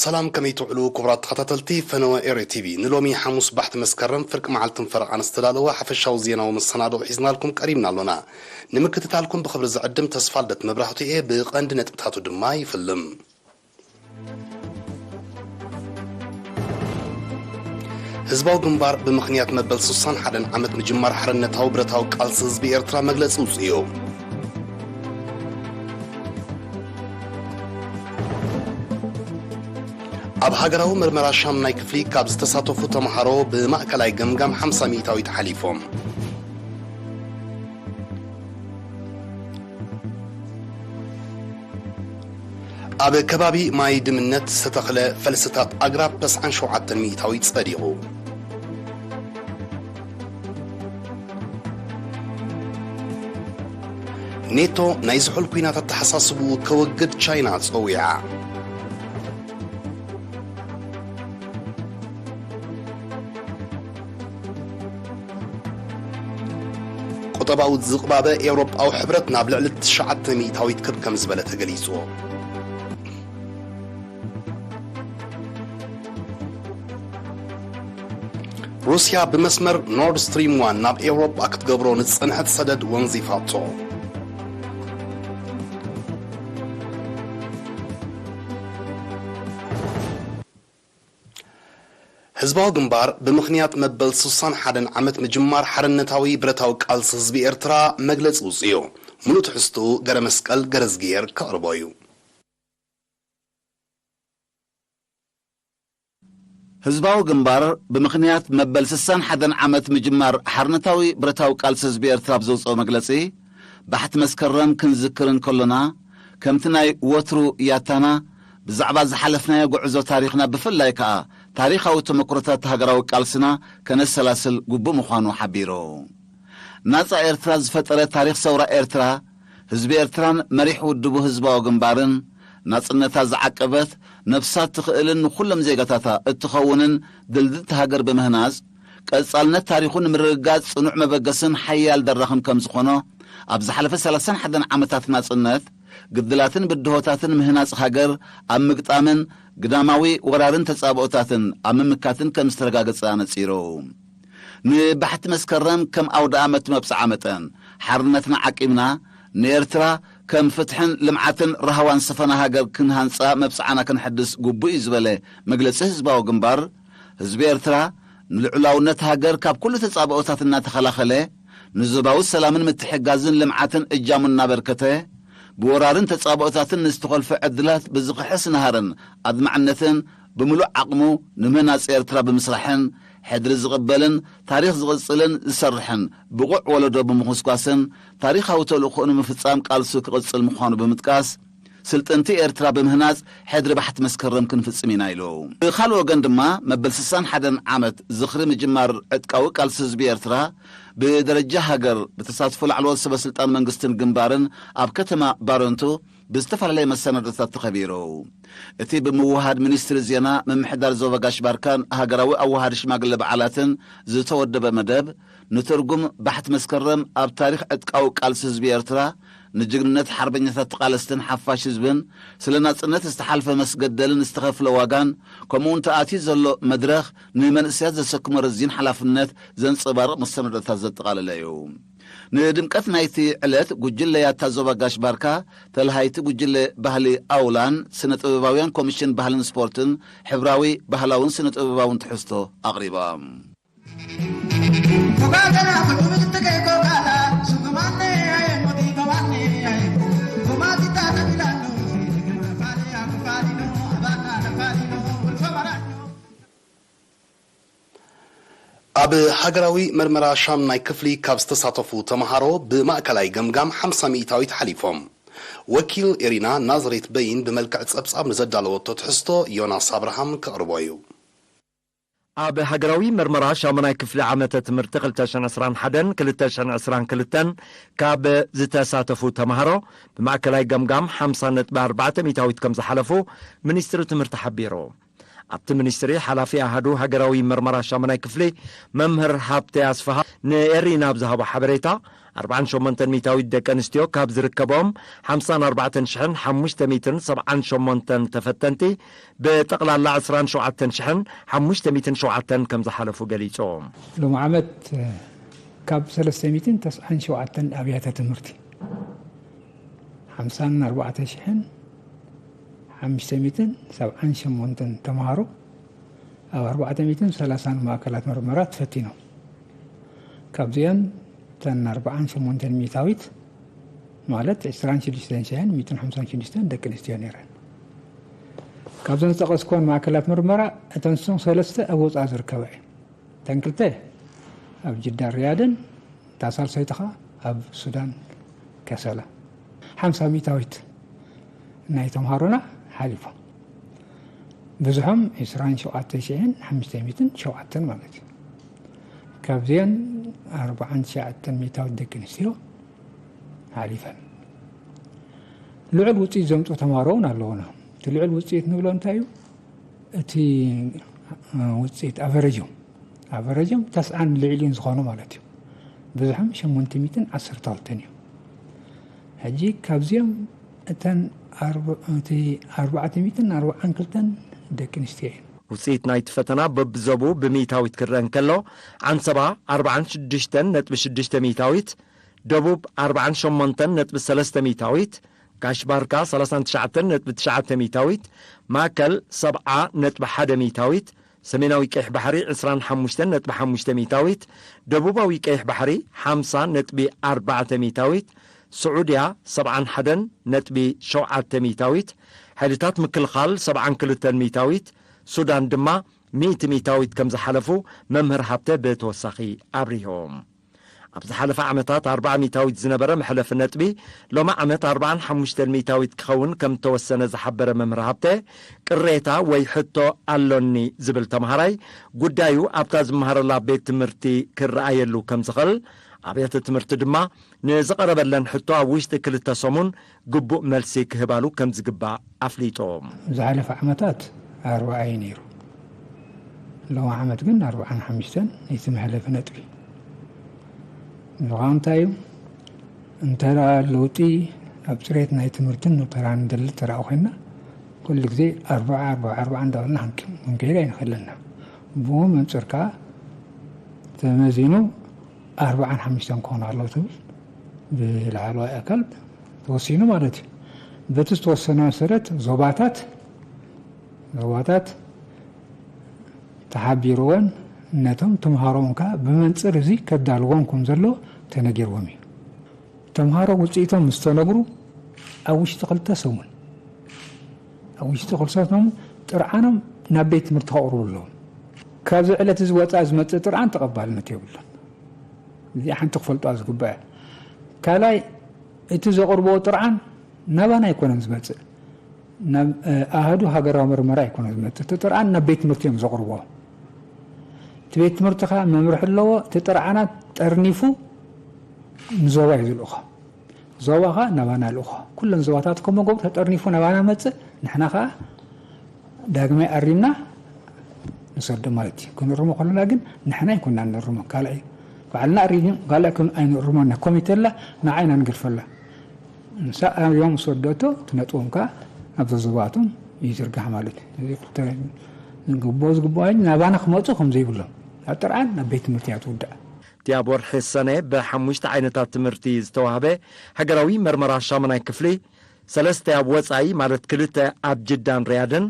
ሰላም፣ ከመይ ትውዕሉ ክቡራት ተኸታተልቲ ፈነወ ኤሪ ቲቪ? ንሎሚ ሓሙስ ባሕቲ መስከረም ፍርቂ መዓልትን ፈረቓን ዝተዳለወ ሓፈሻዊ ዜናዊ መሰናድኦ ሒዝናልኩም ቀሪብና ኣሎና። ንምክትታልኩም ብኽብሪ ዝዕድም ተስፋልደት መብራህቱ እየ። ብቐንዲ ነጥብታቱ ድማ ይፍልም። ህዝባዊ ግንባር ብምኽንያት መበል ስሳን ሓደን ዓመት ምጅማር ሓርነታዊ ብረታዊ ቃልሲ ህዝቢ ኤርትራ መግለጺ ኣውጺኡ። ኣብ ሃገራዊ መርመራ ሻምናይ ክፍሊ ካብ ዝተሳተፉ ተምሃሮ ብማእከላይ ገምጋም ሓምሳ ሚእታዊት ሓሊፎም። ኣብ ከባቢ ማይ ድምነት ዝተተኽለ ፈልስታት ኣግራብ ተስዓን ሸውዓተን ሚእታዊት ጸዲቑ። ኔቶ ናይ ዝሑል ኲናት ኣተሓሳስብኡ ከወግድ ቻይና ጸዊዓ። ቁጠባዊ ዝቕባበ ኤውሮጳዊ ሕብረት ናብ ልዕሊ ትሽዓተ ሚእታዊት ክብ ከም ዝበለ ተገሊጹ። ሩስያ ብመስመር ኖርድ ስትሪም ዋን ናብ ኤውሮጳ ክትገብሮ ንዝጸንሐት ሰደድ ወንዚፋቶ። ህዝባዊ ግንባር ብምኽንያት መበል ስሳን ሓደን ዓመት ምጅማር ሓርነታዊ ብረታዊ ቃልሲ ህዝቢ ኤርትራ መግለጺ ኣውጺኡ። ምሉእ ትሕዝትኡ ገረ መስቀል ገረዝግሄር ከቕርቦ እዩ። ህዝባዊ ግንባር ብምኽንያት መበል ስሳን ሓደን ዓመት ምጅማር ሓርነታዊ ብረታዊ ቃልሲ ህዝቢ ኤርትራ ኣብ ዘውጽኦ መግለጺ፣ ባሕቲ መስከረም ክንዝክር እንከሎና፣ ከምቲ ናይ ወትሩ ያታና፣ ብዛዕባ ዝሓለፍናዮ ጉዕዞ ታሪኽና፣ ብፍላይ ከኣ ታሪኻዊ ተመክሮታት ሃገራዊ ቃልስና ከነሰላስል ግቡእ ምዃኑ ሓቢሩ። ናጻ ኤርትራ ዝፈጠረ ታሪኽ ሰውራ ኤርትራ፣ ህዝቢ ኤርትራን መሪሕ ውድቡ ህዝባዊ ግንባርን፣ ናጽነታ ዝዓቀበት፣ ነብሳ ትኽእልን ንኹሎም ዜጋታታ እትኸውንን ድልድልቲ ሃገር ብምህናጽ፣ ቀጻልነት ታሪኹ ንምርግጋጽ ጽኑዕ መበገስን ሓያል ደራኽን ከም ዝኾኖ፣ ኣብ ዝሓለፈ ሰላሳን ሓደን ዓመታት ናጽነት፣ ግድላትን ብድሆታትን ምህናጽ ሃገር ኣብ ምግጣምን ግዳማዊ ወራርን ተጻብኦታትን ኣብ ምምካትን ከም ዝተረጋገጸ ኣነጺሩ። ንባሕቲ መስከረም ከም ኣውደ ኣመት መብጽዓ መጠን፣ ሓርነትና ዓቂብና፣ ንኤርትራ ከም ፍትሕን ልምዓትን ራህዋን ዝሰፈና ሃገር ክንሃንጻ መብጽዓና ከነሐድስ ግቡእ እዩ ዝበለ መግለጺ ህዝባዊ ግንባር፣ ህዝቢ ኤርትራ ንልዑላውነት ሃገር ካብ ኩሉ ተጻብኦታት እናተኸላኸለ፣ ንዞባዊ ሰላምን ምትሕግጋዝን ልምዓትን እጃሙ እናበርከተ፣ ብወራርን ተጻብኦታትን ንዝተኾልፈ ዕድላት ብዝኽሕስ ናህርን ኣድማዕነትን ብምሉእ ዓቕሙ ንምህናጽ ኤርትራ ብምስራሕን፣ ሕድሪ ዝቕበልን ታሪኽ ዝቕጽልን ዝሰርሕን ብቑዕ ወለዶ ብምኹስኳስን፣ ታሪኻዊ ተልእኾኡ ንምፍጻም ቃልሱ ክቕጽል ምዃኑ ብምጥቃስ፣ ስልጥንቲ ኤርትራ ብምህናጽ ሕድሪ ባሕቲ መስከረም ክንፍጽም ኢና ኢሉ። ብኻልእ ወገን ድማ፣ መበል ስሳን ሓደን ዓመት ዝኽሪ ምጅማር ዕጥቃዊ ቃልሲ ህዝቢ ኤርትራ፣ ብደረጃ ሃገር ብተሳትፎ ላዕለዎት ሰበ ስልጣን መንግስትን ግንባርን ኣብ ከተማ ባረንቱ ብዝተፈላለየ መሰናዶታት ተኸቢሩ። እቲ ብምውሃድ ሚኒስትሪ ዜና፣ ምምሕዳር ዞባ ጋሽ ባርካን ሃገራዊ ኣወሃዲ ሽማግለ በዓላትን ዝተወደበ መደብ፣ ንትርጉም ባሕቲ መስከረም ኣብ ታሪኽ ዕጥቃዊ ቃልሲ ህዝቢ ኤርትራ፣ ንጅግንነት ሓርበኛታት ተቓለስትን ሓፋሽ ህዝብን፣ ስለ ናጽነት ዝተሓልፈ መስገደልን ዝተኸፍለ ዋጋን፣ ከምኡውን ተኣትዩ ዘሎ መድረኽ ንመንእሰያት ዘሰክሞ ረዚን ሓላፍነት ዘንጸባርቕ መሰናዶታት ዘጠቓለለ እዩ። ንድምቀት ናይቲ ዕለት፣ ጉጅለ ያታ ዞባ ጋሽ ባርካ፣ ተለሃይቲ ጉጅለ ባህሊ ኣውላን ስነ ጥበባውያን ኮሚሽን ባህልን ስፖርትን ሕብራዊ ባህላውን ስነ ጥበባውን ትሕዝቶ ኣቕሪቦም። ኣብ ሃገራዊ መርመራ ሻምናይ ክፍሊ ካብ ዝተሳተፉ ተምሃሮ ብማእከላይ ገምጋም ሓምሳ ሚእታዊት ሓሊፎም። ወኪል ኤሪና ናዝሬት በይን ብመልክዕ ጸብጻብ ንዘዳለወቶ ትሕዝቶ ዮናስ ኣብርሃም ከቕርቦ እዩ። ኣብ ሃገራዊ መርመራ ሻምናይ ክፍሊ ዓመተ ትምህርቲ ክልተ ሽሕን ዕስራን ሓደን ክልተ ሽሕን ዕስራን ክልተን ካብ ዝተሳተፉ ተምሃሮ ብማእከላይ ገምጋም ሓምሳ ነጥቢ ኣርባዕተ ሚእታዊት ከም ዝሓለፉ ሚኒስትሪ ትምህርቲ ሓቢሩ። ኣብቲ ሚኒስትሪ ሓላፊ ኣሃዱ ሃገራዊ መርመራ ሻምናይ ክፍሊ መምህር ሃብተ ኣስፍሃ ንኤሪና ኣብ ዝሃቦ ሓበሬታ፣ ኣርባዓን ሸሞንተን ሚእታዊት ደቂ ኣንስትዮ ካብ ዝርከቦም ሓምሳን ኣርባዕተን ሽሕን ሓሙሽተ ሚእትን ሰብዓን ሸሞንተን ተፈተንቲ ብጠቕላላ ዕስራን ሸውዓተን ሽሕን ሓሙሽተ ሚእትን ሸውዓተን ከም ዝሓለፉ ገሊጹ። ሎም ዓመት ካብ ሰለስተ ሚእትን ተስዓን ሸውዓተን ኣብያተ ትምህርቲ ሓምሳን ኣርባዕተ ሽሕን ሓሙሽተ ሚእትን ሰብዓን ሸሞንተን ተምሃሮ ኣብ ኣርባዕተ ሚእትን ሰላሳን ማእከላት ምርመራ ተፈቲኖም። ካብዚኣን እተን ኣርባዓን ሸሞንተን ሚእታዊት ማለት ዕስራን ሽዱሽተን ሽሕን ሚእትን ሓምሳን ሽዱሽተን ደቂ ኣንስትዮ ነይረን። ካብዘን ዝጠቐስኩወን ማእከላት ምርመራ እተን ሶም ሰለስተ ኣብ ወጻኢ ዝርከባ እየን። እተን ክልተ ኣብ ጅዳ ሪያድን እታ ሳልሰይቲ ኸኣ ኣብ ሱዳን ከሰላ። ሓምሳ ሚእታዊት ናይ ተምሃሮና ሓሊፎም። ብዙሖም ዕስራን ሸውዓተ ሽሕን ሓሙሽተ ሚእትን ሸውዓተን ማለት እዩ። ካብዚአን ኣርባዓን ትሽዓተን ሚእታዊት ደቂ ኣንስትዮ ሓሊፈን። ልዑል ውፅኢት ዘምፅኡ ተምሃሮ እውን ኣለዉና። እቲ ልዑል ውፅኢት ንብሎ እንታይ እዩ? እቲ ውፅኢት ኣቨረጅ እዮም። ኣቨረጅ እዮም ተስዓን ልዕሊኡን ዝኾኑ ማለት እዩ። ብዙሖም ሸሞንተ ሚእትን ዓሰርተ ክልተን እዮም። ሕጂ ካብዚኦም እተን ኣርብ- እቲ ኣርባዕተ ሚእትን ኣርባዓን ክልተን ደቂ ኣንስትዮ እየን። ውፅኢት ናይቲ ፈተና በብዞቡ ብሚእታዊት ክረአ እንከሎ፣ ዓንሰባ ኣርባዓን ሽዱሽተን ነጥቢ ሽዱሽተ ሚእታዊት፣ ደቡብ ኣርባዓን ሸሞንተን ነጥቢ ሰለስተ ሚእታዊት፣ ጋሽ ባርካ ሰላሳን ትሽዓተን ነጥቢ ትሽዓተ ሚእታዊት፣ ማእከል ሰብዓ ነጥቢ ሓደ ሚእታዊት፣ ሰሜናዊ ቀይሕ ባሕሪ ዕስራን ሓሙሽተን ነጥቢ ሓሙሽተ ሚእታዊት፣ ደቡባዊ ቀይሕ ባሕሪ ሓምሳ ነጥቢ ኣርባዕተ ሚእታዊት፣ ስዑድያ ሰብዓን ሓደን ነጥቢ ሸውዓተ ሚእታዊት፣ ሓይልታት ምክልኻል ሰብዓን ክልተን ሚእታዊት፣ ሱዳን ድማ ሚእቲ ሚእታዊት ከም ዝሓለፉ መምህር ሃብተ ብተወሳኺ ኣብሪሆም። ኣብ ዝሓለፈ ዓመታት ኣርብዓ ሚእታዊት ዝነበረ መሕለፊ ነጥቢ፣ ሎሚ ዓመት ኣርብዓን ሓሙሽተን ሚእታዊት ክኸውን ከም እተወሰነ ዝሓበረ መምህር ሃብተ፣ ቅሬታ ወይ ሕቶ ኣሎኒ ዝብል ተምሃራይ፣ ጉዳዩ ኣብታ ዝመሃረላ ቤት ትምህርቲ ክረኣየሉ ከም ዝኽእል፣ ኣብያተ ትምህርቲ ድማ ንዝቐረበለን ሕቶ ኣብ ውሽጢ ክልተ ሰሙን ግቡእ መልሲ ክህባሉ ከም ዝግባእ ኣፍሊጦም። ዝሓለፈ ዓመታት ኣርብዓ እዩ ነይሩ። ሎሚ ዓመት ግን ኣርብዓን ሓሙሽተን እቲ መሕለፊ ነጥቢ። እዚ ኸኣ እንታይ እዩ? እንተ ደኣ ለውጢ ኣብ ፅሬት ናይ ትምህርትን ንተራ ንደሊ እንተ ደኣ ኮይንና፣ ኩሉ ግዜ ኣርብዓ፣ ኣርብዓ፣ ኣርብዓ እንዳበልና ክንክ-፣ ክንከይድ ኣይንኽእልን ኢና። ብኡ መንፅር ከኣ ተመዚኑ ኣርብዓን ሓሙሽተን ክኾኑ ኣለዉ ትብል ብላዕለዋይ ኣካል ተወሲኑ ማለት እዩ። በቲ ዝተወሰነ መሰረት ዞባታት፣ ዞባታት ተሓቢርወን ነቶም ተምሃሮም ከኣ ብመንጽር እዚ ከዳልዎም ከም ዘለዎ ተነጊርዎም እዩ። ተምሃሮ ውጽኢቶም ምስ ተነግሩ ኣብ ውሽጢ ክልተ ሰሙን፣ ኣብ ውሽጢ ክልተ ሰሙን ጥርዓኖም ናብ ቤት ትምህርቲ ከቕርቡ ኣለዎም። ካብዚ ዕለት እዚ ወጻኢ ዝመጽእ ጥርዓን ተቐባልነት የብሉን። እዚኣ ሓንቲ ክፈልጦ ዝግባእ። ካልኣይ፣ እቲ ዘቕርብዎ ጥርዓን ናባና ኣይኮነን ዝመጽእ፣ ናብ፣ እ፣ ኣሃዱ ሃገራዊ መርመራ ኣይኮነን ዝመጽእ። እቲ ጥርዓን ናብ ቤት ትምህርቲ እዮም ዘቕርብዎ። እቲ ቤት ትምህርቲ ኸኣ መምርሒ ኣለዎ። እቲ ጥርዓናት ጠርኒፉ ንዞባ እዩ ዝልእኾ። ዞባ ኸኣ ናባና ልእኾ። ኩለን ዞባታት ከምኡ ገብሩ ተጠርኒፉ ናባና መጽእ። ንሕና ኸኣ ዳግማይ ኣሪምና ንሰዶ ማለት እዩ። ክንእርሞ ከለና ግን ንሕና ኣይኮንና ንእርሞ፣ ካልእ እዩ። ባዕልና ኣሪሙ ካልእ ክን-፣ ኣይንእርሞና። ኮሚቴ ኣላ፣ ንዓ ኢና ንገድፈላ። ንሳ ኣርዮም ዝሰደቶ እቲ ነጥቦም ከኣ ኣብ ዘዞባቶም ይዝርጋሕ ማለት እዩ። እዚ ክልተ ዝግብኦ ዝግብኦ ናባና ክመጹ ከም ዘይብሎም። ኣብ ጥርዓን ናብ ቤት ትምህርቲ እያ ትውዳእ። እቲ ኣብ ወርሒ ሰነ ብሓሙሽተ ዓይነታት ትምህርቲ ዝተዋህበ ሃገራዊ መርመራ ሻሙናይ ክፍሊ፣ ሰለስተ ኣብ ወጻኢ ማለት ክልተ ኣብ ጅዳን ሪያድን፣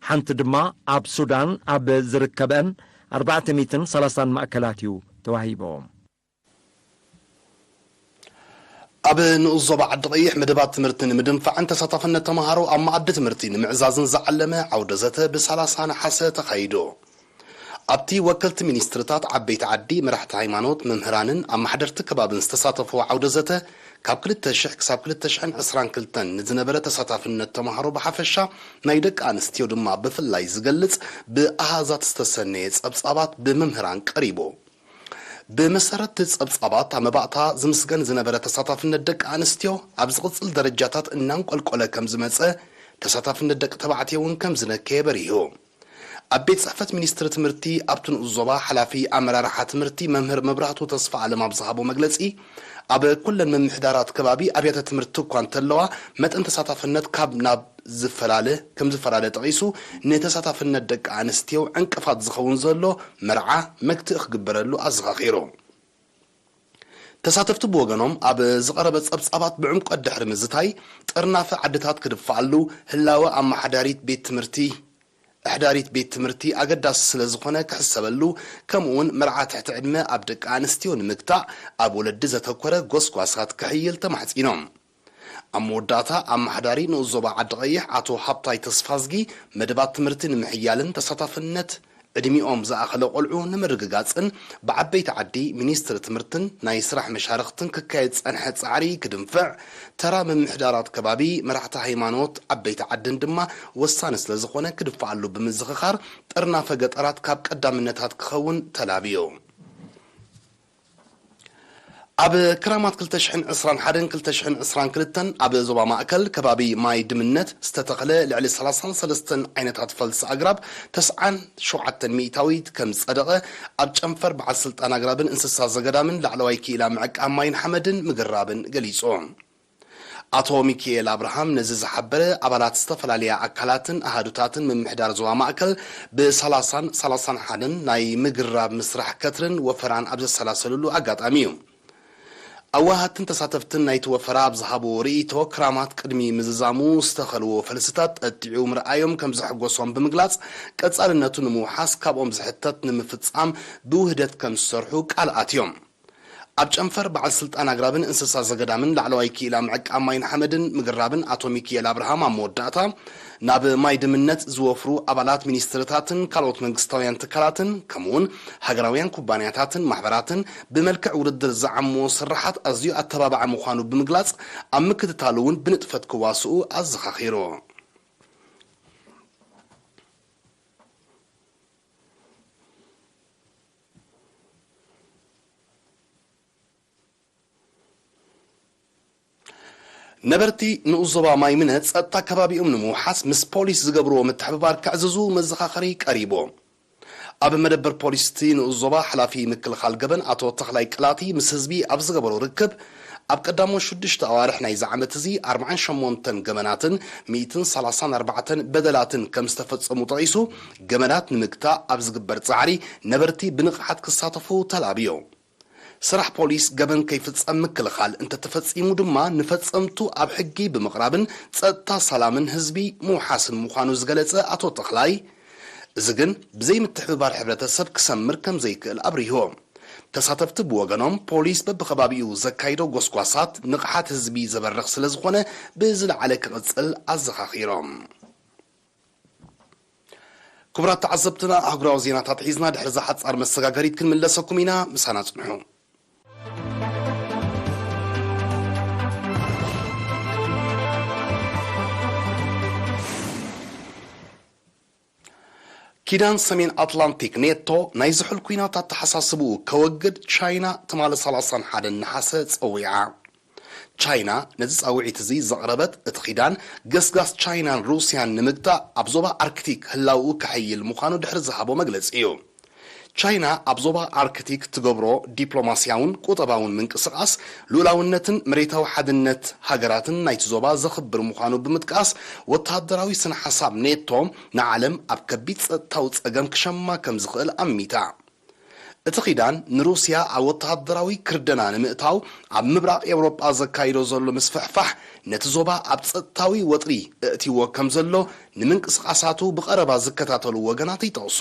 ሓንቲ ድማ ኣብ ሱዳን ኣብ ዝርከበን ኣርባዕተ ሚእትን ሰላሳን ማእከላት እዩ ተዋሂቦም። ኣብ ንኡስ ዞባ ዓዲ ቀይሕ መደባት ትምህርቲ ንምድንፋዕን ተሳታፍነት ተምሃሮ ኣብ መኣዲ ትምህርቲ ንምዕዛዝን ዝዓለመ ዓውደ ዘተ ብሰላሳ ነሓሰ ተኻይዱ። ኣብቲ ወከልቲ ሚኒስትርታት፣ ዓበይቲ ዓዲ፣ መራሕቲ ሃይማኖት፣ መምህራንን ኣመሓደርቲ ከባብን ዝተሳተፍዎ ዓውደ ዘተ፣ ካብ ክልተ ሽሕ ክሳብ ክልተ ሽሕን ዕስራን ክልተን ንዝነበረ ተሳታፍነት ተምሃሮ ብሓፈሻ፣ ናይ ደቂ ኣንስትዮ ድማ ብፍላይ ዝገልጽ ብኣሃዛት ዝተሰነየ ጸብጻባት ብመምህራን ቀሪቡ። ብመሰረት እቲ ጸብጻባት፣ ኣብ መባእታ ዝምስገን ዝነበረ ተሳታፍነት ደቂ ኣንስትዮ፣ ኣብ ዝቕጽል ደረጃታት እናንቆልቆለ ከም ዝመጸ ተሳታፍነት ደቂ ተባዕትዮ እውን ከም ዝነከየ በሪሁ። ኣብ ቤት ጽሕፈት ሚኒስትሪ ትምህርቲ ኣብቲ ንኡስ ዞባ ሓላፊ ኣመራርሓ ትምህርቲ መምህር መብራህቱ ተስፋ ኣለም ኣብ ዝሃቦ መግለጺ፣ ኣብ ኩለን ምምሕዳራት ከባቢ ኣብያተ ትምህርቲ እኳ እንተለዋ፣ መጠን ተሳታፍነት ካብ ናብ ዝፈላለ ከም ዝፈላለ ጠቒሱ፣ ንተሳታፍነት ደቂ ኣንስትዮ ዕንቅፋት ዝኸውን ዘሎ መርዓ መግትኢ ክግበረሉ ኣዘኻኺሩ። ተሳተፍቲ ብወገኖም ኣብ ዝቐረበ ጸብጻባት ብዕምቆት ድሕሪ ምዝታይ፣ ጥርናፈ ዓድታት ክድፋኣሉ፣ ህላወ ኣመሓዳሪት ቤት ትምህርቲ ኣሕዳሪት ቤት ትምህርቲ ኣገዳሲ ስለ ዝኾነ ክሕሰበሉ፣ ከምኡውን መርዓ ትሕቲ ዕድመ ኣብ ደቂ ኣንስትዮ ንምግታእ ኣብ ወለዲ ዘተኮረ ጎስጓሳት ክሕይል ተማሕጺኖም። ኣብ መወዳእታ ኣመሓዳሪ ንኡስ ዞባ ዓዲ ቀይሕ ኣቶ ሃብታይ ተስፋዝጊ፣ መደባት ትምህርቲ ንምሕያልን ተሳታፍነት ዕድሚኦም ዝኣኸለ ቆልዑ ንምርግጋጽን ብዓበይቲ ዓዲ ሚኒስትሪ ትምህርትን ናይ ስራሕ መሻርኽትን ክካየድ ዝጸንሐ ጻዕሪ ክድንፍዕ፣ ተራ ምምሕዳራት ከባቢ፣ መራሕቲ ሃይማኖት፣ ዓበይቲ ዓድን ድማ ወሳኒ ስለ ዝኾነ ክድፍኣሉ ብምዝኽኻር፣ ጥርናፈ ገጠራት ካብ ቀዳምነታት ክኸውን ተላብዩ። ኣብ ክራማት ክልተ ሽሕን ዕስራን ሓደን ክልተ ሽሕን ዕስራን ክልተን ኣብ ዞባ ማእከል ከባቢ ማይ ድምነት ዝተተኽለ ልዕሊ ሰላሳን ሰለስተን ዓይነታት ፈልሲ ኣግራብ ተስዓን ሸውዓተን ሚእታዊት ከም ዝጸደቐ ኣብ ጨንፈር በዓል ስልጣን ኣግራብን እንስሳ ዘገዳምን ላዕለዋይ ክኢላ ምዕቃብ ማይን ሓመድን ምግራብን ገሊጹ። ኣቶ ሚኪኤል ኣብርሃም ነዚ ዝሓበረ፣ ኣባላት ዝተፈላለያ ኣካላትን ኣሃዱታትን ምምሕዳር ዞባ ማእከል ብሰላሳን ሰላሳን ሓደን ናይ ምግራብ ምስራሕ ከትርን ወፈራን ኣብ ዘሰላሰሉሉ ኣጋጣሚ እዩ። ኣዋሃድትን ተሳተፍትን ናይቲ ወፈራ ኣብ ዝሃብዎ ርእይቶ፣ ክራማት ቅድሚ ምዝዛሙ ዝተኸልዎ ፈልስታት ጠጢዑ ምርኣዮም ከም ዘሐጎሶም ብምግላጽ፣ ቀጻልነቱ ንምውሓስ ካብኦም ዝሕተት ንምፍጻም ብውህደት ከም ዝሰርሑ ቃል ኣትዮም። ኣብ ጨንፈር በዓል ስልጣን ኣግራብን እንስሳ ዘገዳምን ላዕለዋይ ክኢላ ምዕቃብ ማይን ሓመድን ምግራብን ኣቶ ሚኪኤል ኣብርሃም ኣብ መወዳእታ፣ ናብ ማይ ድምነት ዝወፍሩ ኣባላት ሚኒስትርታትን ካልኦት መንግስታውያን ትካላትን ከምኡውን ሃገራውያን ኩባንያታትን ማሕበራትን ብመልክዕ ውድድር ዝዓሞ ስራሓት ኣዝዩ ኣተባባዒ ምዃኑ ብምግላጽ፣ ኣብ ምክትታሉ እውን ብንጥፈት ክዋስኡ ኣዘኻኺሩ። ነበርቲ ንኡስ ዞባ ማይምነ ጸጥታ ከባቢኦም ንምውሓስ ምስ ፖሊስ ዝገብርዎ ምትሕብባር ከዕዝዙ መዘኻኸሪ ቀሪቡ። ኣብ መደበር ፖሊስ እቲ ንኡስ ዞባ ሓላፊ ምክልኻል ገበን ኣቶ ተኽላይ ቅላቲ ምስ ህዝቢ ኣብ ዝገበሮ ርክብ፣ ኣብ ቀዳሞት ሽዱሽተ ኣዋርሕ ናይዚ ዓመት እዚ ኣርባዓን ሸሞንተን ገበናትን ሚእትን ሰላሳን ኣርባዕተን በደላትን ከም ዝተፈጸሙ ጠቒሱ፣ ገበናት ንምግታእ ኣብ ዝግበር ጻዕሪ ነበርቲ ብንቕሓት ክሳተፉ ተላብዮ። ስራሕ ፖሊስ ገበን ከይፍጸም ምክልኻል፣ እንተተፈጺሙ ድማ ንፈጸምቱ ኣብ ሕጊ ብምቕራብን ጸጥታ ሰላምን ህዝቢ ምውሓስን ምዃኑ ዝገለጸ ኣቶ ተኽላይ፣ እዚ ግን ብዘይ ምትሕብባር ሕብረተሰብ ክሰምር ከም ዘይክእል ኣብሪሆ። ተሳተፍቲ ብወገኖም፣ ፖሊስ በብኸባቢኡ ዘካይዶ ጎስጓሳት ንቕሓት ህዝቢ ዘበርኽ ስለ ዝኾነ ብዝለዓለ ክቕጽል ኣዘኻኺሮም። ክቡራት ተዓዘብትና፣ ኣህጉራዊ ዜናታት ሒዝና ድሕሪ እዛ ሓጻር መሰጋገሪት ክንምለሰኩም ኢና። ምሳና ጽንሑ። ኪዳን ሰሜን ኣትላንቲክ ኔቶ ናይ ዝሑል ኲናት ኣተሓሳስብኡ ከወግድ ቻይና ትማሊ ሰላሳን ሓደን ነሓሰ ጸዊዓ። ቻይና ነዚ ጻውዒት እዚ ዘቕረበት፣ እቲ ኪዳን ገስጋስ ቻይናን ሩስያን ንምግታእ ኣብ ዞባ ኣርክቲክ ህላውኡ ከሐይል ምዃኑ ድሕሪ ዝሃቦ መግለጺ እዩ። ቻይና ኣብ ዞባ ኣርክቲክ ትገብሮ ዲፕሎማስያውን ቁጠባውን ምንቅስቓስ፣ ሉእላውነትን መሬታዊ ሓድነት ሃገራትን ናይቲ ዞባ ዘኽብር ምዃኑ ብምጥቃስ፣ ወተሃደራዊ ስነ ሓሳብ ኔቶ ንዓለም ኣብ ከቢድ ጸጥታዊ ጸገም ክሸማ ከም ዝኽእል ኣሚታ። እቲ ኪዳን ንሩስያ ኣብ ወተሃደራዊ ክርደና ንምእታው ኣብ ምብራቕ ኤውሮጳ ዘካይዶ ዘሎ ምስፍሕፋሕ፣ ነቲ ዞባ ኣብ ጸጥታዊ ወጥሪ እእትይዎ ከም ዘሎ ንምንቅስቓሳቱ ብቐረባ ዝከታተሉ ወገናት ይጠቕሱ።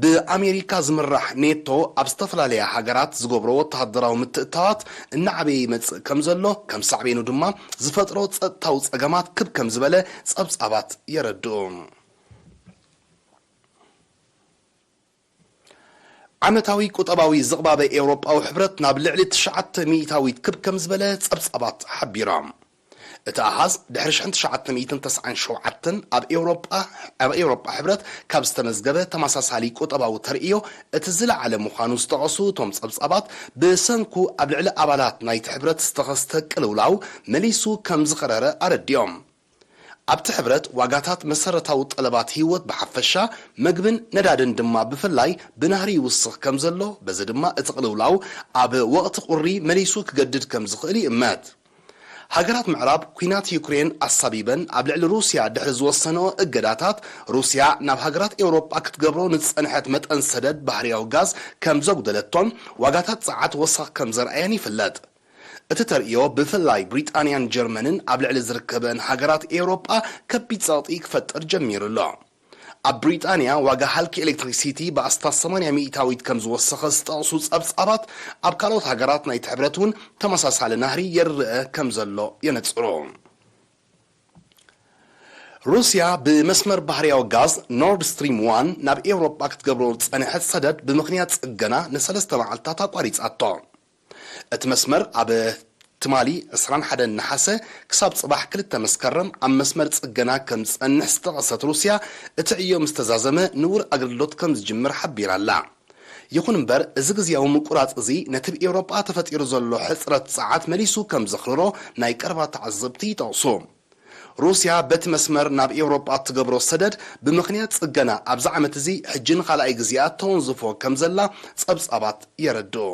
ብኣሜሪካ ዝምራሕ ኔቶ ኣብ ዝተፈላለያ ሃገራት ዝገብሮ ወተሃደራዊ ምትእትታዋት እናዓበየ ይመጽእ ከም ዘሎ፣ ከም ሳዕቤኑ ድማ ዝፈጥሮ ጸጥታዊ ጸገማት ክብ ከም ዝበለ ጸብጻባት የረድኡ። ዓመታዊ ቁጠባዊ ዝቕባበ ኤውሮጳዊ ሕብረት ናብ ልዕሊ ትሽዓተ ሚእታዊት ክብ ከም ዝበለ ጸብጻባት ሓቢሮም። እቲ ኣሃዝ ድሕሪ ሽሕን ትሽዓተ ሚእትን ተስዓን ሸውዓተን ኣብ ኤውሮጳ፣ ኣብ ኤውሮጳ ሕብረት ካብ ዝተመዝገበ ተመሳሳሊ ቁጠባዊ ተርእዮ እቲ ዝለዓለ ምዃኑ ዝጠቐሱ እቶም ጸብጻባት፣ ብሰንኩ ኣብ ልዕሊ ኣባላት ናይቲ ሕብረት ዝተኸስተ ቅልውላው መሊሱ ከም ዝኸረረ ኣረዲኦም። ኣብቲ ሕብረት ዋጋታት መሰረታዊ ጠለባት ህይወት ብሓፈሻ፣ መግብን ነዳድን ድማ ብፍላይ ብናህሪ ይውስኽ ከም ዘሎ፣ በዚ ድማ እቲ ቅልውላው ኣብ ወቕቲ ቁሪ መሊሱ ክገድድ ከም ዝኽእል ይእመት። ሃገራት ምዕራብ ኲናት ዩክሬን ኣሳቢበን ኣብ ልዕሊ ሩስያ ድሕሪ ዝወሰነኦ እገዳታት፣ ሩስያ ናብ ሃገራት ኤውሮጳ ክትገብሮ ንዝጸንሐት መጠን ሰደድ ባህርያዊ ጋዝ ከም ዘጉደለቶን ዋጋታት ጸዓት ወሰኽ ከም ዘርኣየን ይፍለጥ። እቲ ተርእዮ ብፍላይ ብሪጣንያን ጀርመንን ኣብ ልዕሊ ዝርከበን ሃገራት ኤውሮጳ ከቢድ ጸቕጢ ክፈጥር ጀሚሩ ኣሎ። ኣብ ብሪጣንያ ዋጋ ሃልኪ ኤሌክትሪክሲቲ ብኣስታት ሰማንያ ሚእታዊት ከም ዝወሰኸ ዝጠቕሱ ጸብጻባት፣ ኣብ ካልኦት ሃገራት ናይቲ ሕብረት እውን ተመሳሳሊ ናህሪ ይርአ ከም ዘሎ የነጽሩ። ሩስያ ብመስመር ባህርያዊ ጋዝ ኖርድ ስትሪም ዋን ናብ ኤውሮጳ ክትገብሮ ዝጸንሐት ሰደድ ብምኽንያት ጽገና ንሰለስተ መዓልታት ኣቋሪጻቶ። እቲ መስመር ኣብ ትማሊ ዕስራን ሓደን ነሓሰ ክሳብ ጽባሕ ክልተ መስከረም ኣብ መስመር ጽገና ከም ዝጸንሕ ዝጠቐሰት ሩስያ፣ እቲ ዕዮ ምስ ተዛዘመ ንቡር ኣገልግሎት ከም ዝጅምር ሓቢራ ኣላ። ይኹን እምበር፣ እዚ ግዝያዊ ምቁራጽ እዚ ነቲ ብኤውሮጳ ተፈጢሩ ዘሎ ሕጽረት ጸዓት መሊሱ ከም ዘኽርሮ ናይ ቀረባ ተዓዘብቲ ይጠቕሱ። ሩስያ በቲ መስመር ናብ ኤውሮጳ እትገብሮ ሰደድ ብምኽንያት ጽገና ኣብዚ ዓመት እዚ ሕጂ ንኻልኣይ ግዜኣ ተወንዝፎ ከም ዘላ ጸብጻባት የረድኡ።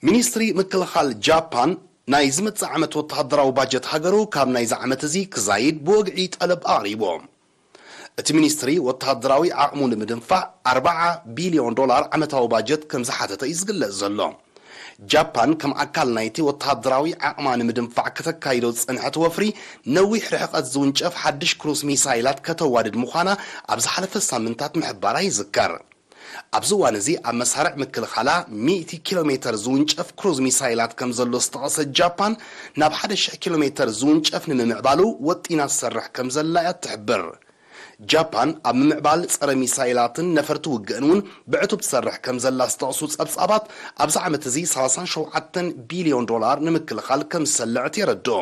ሚኒስትሪ ምክልኻል ጃፓን ናይ ዝመጽእ ዓመት ወተሃደራዊ ባጀት ሃገሩ ካብ ናይዚ ዓመት እዚ ክዛይድ ብወግዒ ጠለብ ኣቕሪቡ። እቲ ሚኒስትሪ ወተሃደራዊ ዓቕሙ ንምድንፋዕ ኣርባዓ ቢልዮን ዶላር ዓመታዊ ባጀት ከም ዝሓተተ እዩ ዝግለጽ ዘሎ። ጃፓን ከም ኣካል ናይቲ ወተሃደራዊ ዓቕማ ንምድንፋዕ ከተካይዶ ዝጸንሐት ወፍሪ፣ ነዊሕ ርሕቀት ዝውንጨፍ ሓድሽ ክሩዝ ሚሳይላት ከተዋድድ ምዃና ኣብ ዝሓለፈ ሳምንታት ምሕባራ ይዝከር። ኣብዚ እዋን እዚ ኣብ መሳርዕ ምክልኻላ ሚእቲ ኪሎ ሜተር ዝውንጨፍ ክሩዝ ሚሳይላት ከም ዘሎ ዝጠቐሰት ጃፓን፣ ናብ ሓደ ሽሕ ኪሎ ሜተር ዝውንጨፍ ንምምዕባሉ ወጢና ትሰርሕ ከም ዘላ እያ ትሕብር። ጃፓን ኣብ ምምዕባል ጸረ ሚሳይላትን ነፈርቲ ውግእን እውን ብዕቱብ ትሰርሕ ከም ዘላ ዝጠቕሱ ጸብጻባት፣ ኣብዚ ዓመት እዚ ሰላሳን ሸውዓተን ቢልዮን ዶላር ንምክልኻል ከም ዝሰልዐት የረድኦ።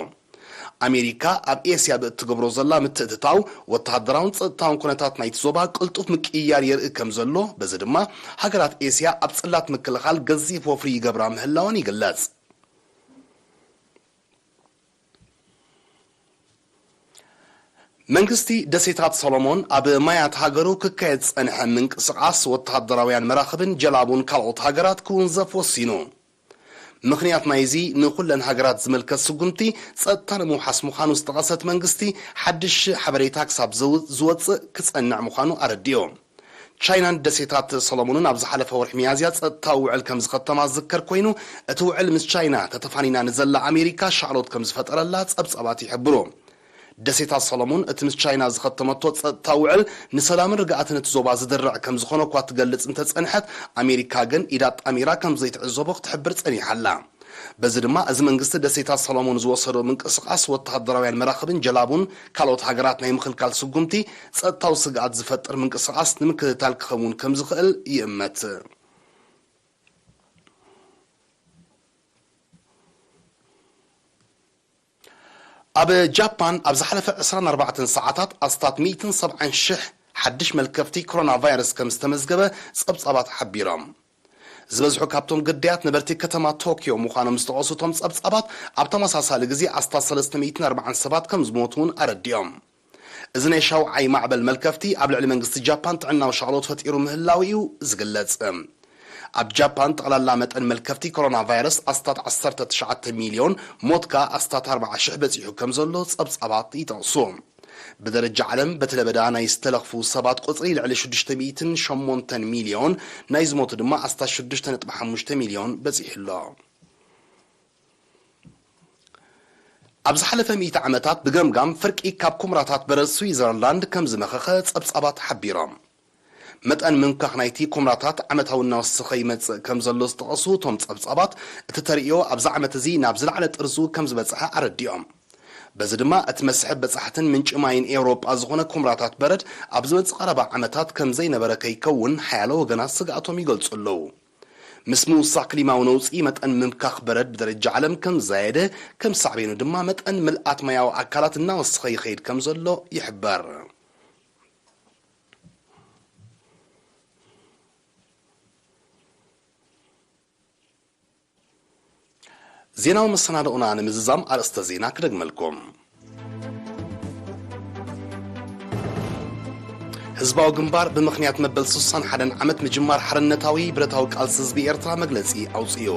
ኣሜሪካ ኣብ ኤስያ ብእትገብሮ ዘላ ምትእትታው፣ ወተሃደራውን ጸጥታውን ኩነታት ናይቲ ዞባ ቅልጡፍ ምቅይያር የርኢ ከም ዘሎ፣ በዚ ድማ ሃገራት ኤስያ ኣብ ጽላት ምክልኻል ገዚፍ ወፍሪ ይገብራ ምህላወን ይግለጽ። መንግስቲ ደሴታት ሰሎሞን ኣብ ማያት ሃገሩ ክካየድ ዝጸንሐ ምንቅስቓስ ወተሃደራውያን መራኽብን ጀላቡን ካልኦት ሃገራት ክውንዘፍ ወሲኑ። ምኽንያት ናይዚ ንኹለን ሃገራት ዝምልከት ስጉምቲ ጸጥታ ንምውሓስ ምዃኑ ዝጠቐሰት መንግስቲ፣ ሓድሽ ሓበሬታ ክሳብ ዘው-፣ ዝወጽእ ክጸንዕ ምዃኑ ኣረዲኡ። ቻይናን ደሴታት ሰሎሞንን ኣብ ዝሓለፈ ወርሒ ሚያዝያ ጸጥታዊ ውዕል ከም ዝኸተማ ዝዝከር ኮይኑ፣ እቲ ውዕል ምስ ቻይና ተተፋኒና ንዘላ ኣሜሪካ ሻቕሎት ከም ዝፈጠረላ ጸብጻባት ይሕብሩ። ደሴታት ሰሎሞን እቲ ምስ ቻይና ዝኸተመቶ ጸጥታዊ ውዕል ንሰላምን ርግኣትን እቲ ዞባ ዝድርዕ ከም ዝኾነ እኳ ትገልጽ እንተጸንሐት፣ ኣሜሪካ ግን ኢዳ ኣጣሚራ ከም ዘይትዕዘቦ ክትሕብር ጸኒሓ ኣላ። በዚ ድማ፣ እዚ መንግስቲ ደሴታት ሰሎሞን ዝወሰዶ ምንቅስቓስ ወተሃደራውያን መራኽብን ጀላቡን ካልኦት ሃገራት ናይ ምኽልካል ስጉምቲ ጸጥታዊ ስግኣት ዝፈጥር ምንቅስቓስ ንምክትታል ክኸውን ከም ዝኽእል ይእመት። ኣብ ጃፓን ኣብ ዝሓለፈ ዕስራን ኣርባዕተን ሰዓታት ኣስታት ሚእትን ሰብዓን ሽሕ ሓድሽ መልከፍቲ ኮሮና ቫይረስ ከም ዝተመዝገበ ጸብጻባት ሓቢሮም። ዝበዝሑ ካብቶም ግዳያት ነበርቲ ከተማ ቶኪዮ ምዃኖም ዝጠቐሱ እቶም ጸብጻባት፣ ኣብ ተመሳሳሊ ግዜ ኣስታት ሰለስተ ሚእትን ኣርባዓን ሰባት ከም ዝሞቱ እውን ኣረዲኦም። እዚ ናይ ሻውዓይ ማዕበል መልከፍቲ ኣብ ልዕሊ መንግስቲ ጃፓን ጥዕናዊ ሻቕሎት ፈጢሩ ምህላው እዩ ዝግለጽ። ኣብ ጃፓን ጠቕላላ መጠን መልከፍቲ ኮሮና ቫይረስ ኣስታት ዓሰርተ ትሽዓተ ሚልዮን፣ ሞት ከኣ ኣስታት ኣርባዓ ሽሕ በጺሑ ከም ዘሎ ጸብጻባት ይጠቕሱ። ብደረጃ ዓለም በቲ ለበዳ ናይ ዝተለኽፉ ሰባት ቁጽሪ ልዕሊ ሽዱሽተ ሚእትን ሸሞንተን ሚልዮን፣ ናይ ዝሞቱ ድማ ኣስታት ሽዱሽተ ነጥቢ ሓሙሽተ ሚልዮን በጺሑ ኣሎ። ኣብ ዝሓለፈ ሚእቲ ዓመታት ብገምጋም ፍርቂ ካብ ኩምራታት በረድ ስዊዘርላንድ ከም ዝመኸኸ ጸብጻባት ሓቢሮም። መጠን ምምካኽ ናይቲ ኩምራታት ዓመታዊ እናወሰኸ ይመጽእ ከም ዘሎ ዝጠቐሱ እቶም ጸብጻባት፣ እቲ ተርእዮ ኣብዚ ዓመት እዚ ናብ ዝለዓለ ጥርዙ ከም ዝበጽሐ ኣረዲኦም። በዚ ድማ እቲ መስሕብ በጻሕትን ምንጪ ማይን ኤውሮጳ ዝኾነ ኩምራታት በረድ ኣብ ዝመጽእ ቀረባ ዓመታት ከም ዘይነበረ ከይከውን ሓያሎ ወገናት ስግኣቶም ይገልጹ ኣለዉ። ምስ ምውሳኽ ክሊማዊ ነውጺ፣ መጠን ምምካኽ በረድ ብደረጃ ዓለም ከም ዝዛየደ፣ ከም ሳዕቤኑ ድማ መጠን ምልኣት ማያዊ ኣካላት እናወሰኸ ይኸይድ ከም ዘሎ ይሕበር። ዜናዊ መሰናድኦና ንምዝዛም ኣርእስተ ዜና ክደግመልኩም። ህዝባዊ ግንባር ብምኽንያት መበል ስሳን ሓደን ዓመት ምጅማር ሓርነታዊ ብረታዊ ቃልሲ ህዝቢ ኤርትራ መግለጺ ኣውጽኡ።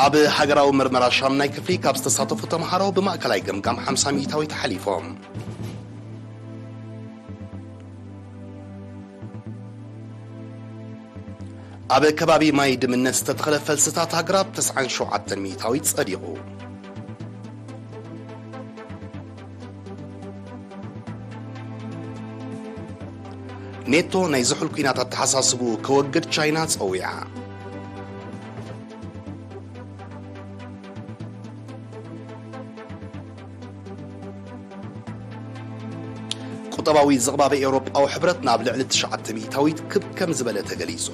ኣብ ሃገራዊ መርመራ ሻምናይ ክፍሊ ካብ ዝተሳተፉ ተምሃሮ ብማእከላይ ገምጋም ሓምሳ ሚእታዊት ሓሊፎም። ኣብ ከባቢ ማይ ድምነት ዝተተኽለ ፈልስታት ኣግራብ ተስዓን ሸውዓተን ሚእታዊት ጸዲቑ። ኔቶ ናይ ዝሑል ኲናት ኣተሓሳስብኡ ከወግድ ቻይና ጸዊዓ። ቁጠባዊ ዝቕባበ ኤውሮጳዊ ሕብረት ናብ ልዕሊ ትሽዓተ ሚእታዊት ክብ ከም ዝበለ ተገሊጹ።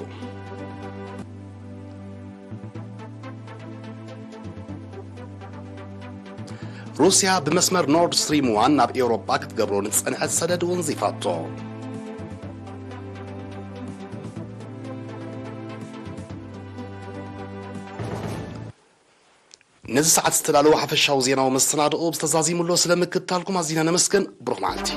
ሩስያ ብመስመር ኖርድ ስትሪም ዋን ናብ ኤውሮጳ ክትገብሮ ንዝጸንሐት ሰደድ ወንዚፋቶ። ነዚ ሰዓት ዝተዳለወ ሓፈሻዊ ዜናዊ መሰናድኦ ብዝተዛዚሙሎ ስለ ምክትታልኩም ኣዚና ነመስግን። ብሩኽ መዓልቲ።